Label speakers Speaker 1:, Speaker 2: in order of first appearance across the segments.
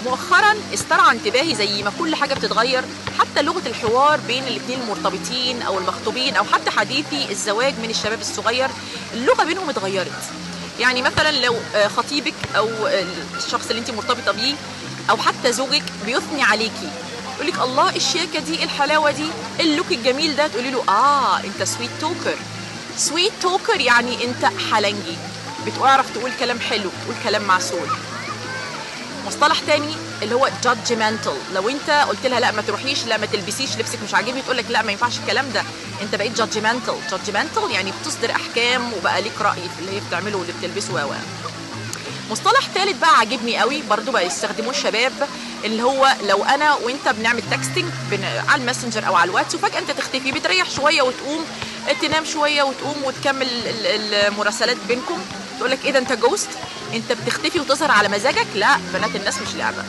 Speaker 1: مؤخرا استرعى انتباهي زي ما كل حاجة بتتغير، حتى لغة الحوار بين الاثنين المرتبطين او المخطوبين او حتى حديثي الزواج من الشباب الصغير، اللغة بينهم اتغيرت. يعني مثلا لو خطيبك او الشخص اللي انت مرتبطة بيه او حتى زوجك بيثني عليكي، يقول لك الله إيه الشياكه دي، إيه الحلاوة دي، إيه ال look الجميل ده، تقولي له انت sweet talker. sweet talker يعني انت حلنجي، بتعرف تقول كلام حلو، تقول كلام معسول. مصطلح تاني اللي هو judgmental، لو انت قلت لها لا ما تروحيش، لا ما تلبسيش، لبسك مش عاجبني، تقول لك لا ما ينفعش الكلام ده، انت بقيت judgmental. judgmental يعني بتصدر احكام وبقى ليك راي في اللي هي بتعمله واللي بتلبسه و مصطلح ثالث بقى عاجبني قوي برضو بقى يستخدموه الشباب، اللي هو لو انا وانت بنعمل texting على الماسنجر او على الواتس وفجاة انت تختفي، بتريح شوية وتقوم تنام شوية وتقوم وتكمل المراسلات بينكم، تقول لك ايه ده انت ghost، انت بتختفي وتظهر على مزاجك. لا، بنات الناس مش لعبه.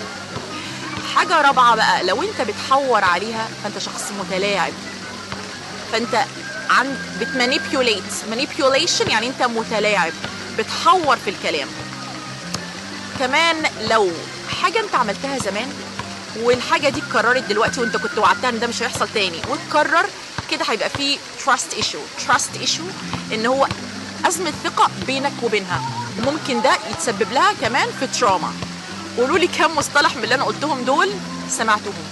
Speaker 1: حاجة رابعه بقى، لو انت بتحور عليها فانت شخص متلاعب، فانت عن بت manipulate، manipulation يعني انت متلاعب، بتحور في الكلام. كمان لو حاجة انت عملتها زمان والحاجة دي اتكررت دلوقتي وانت كنت وعدتها ان ده مش هيحصل تاني واتكرر كده، هيبقى فيه trust issue. trust issue ان هو ازمة ثقة بينك وبينها، وممكن ده يتسبب لها كمان في trauma. قولوا لي كم مصطلح من اللي انا قلتهم دول سمعتوهم؟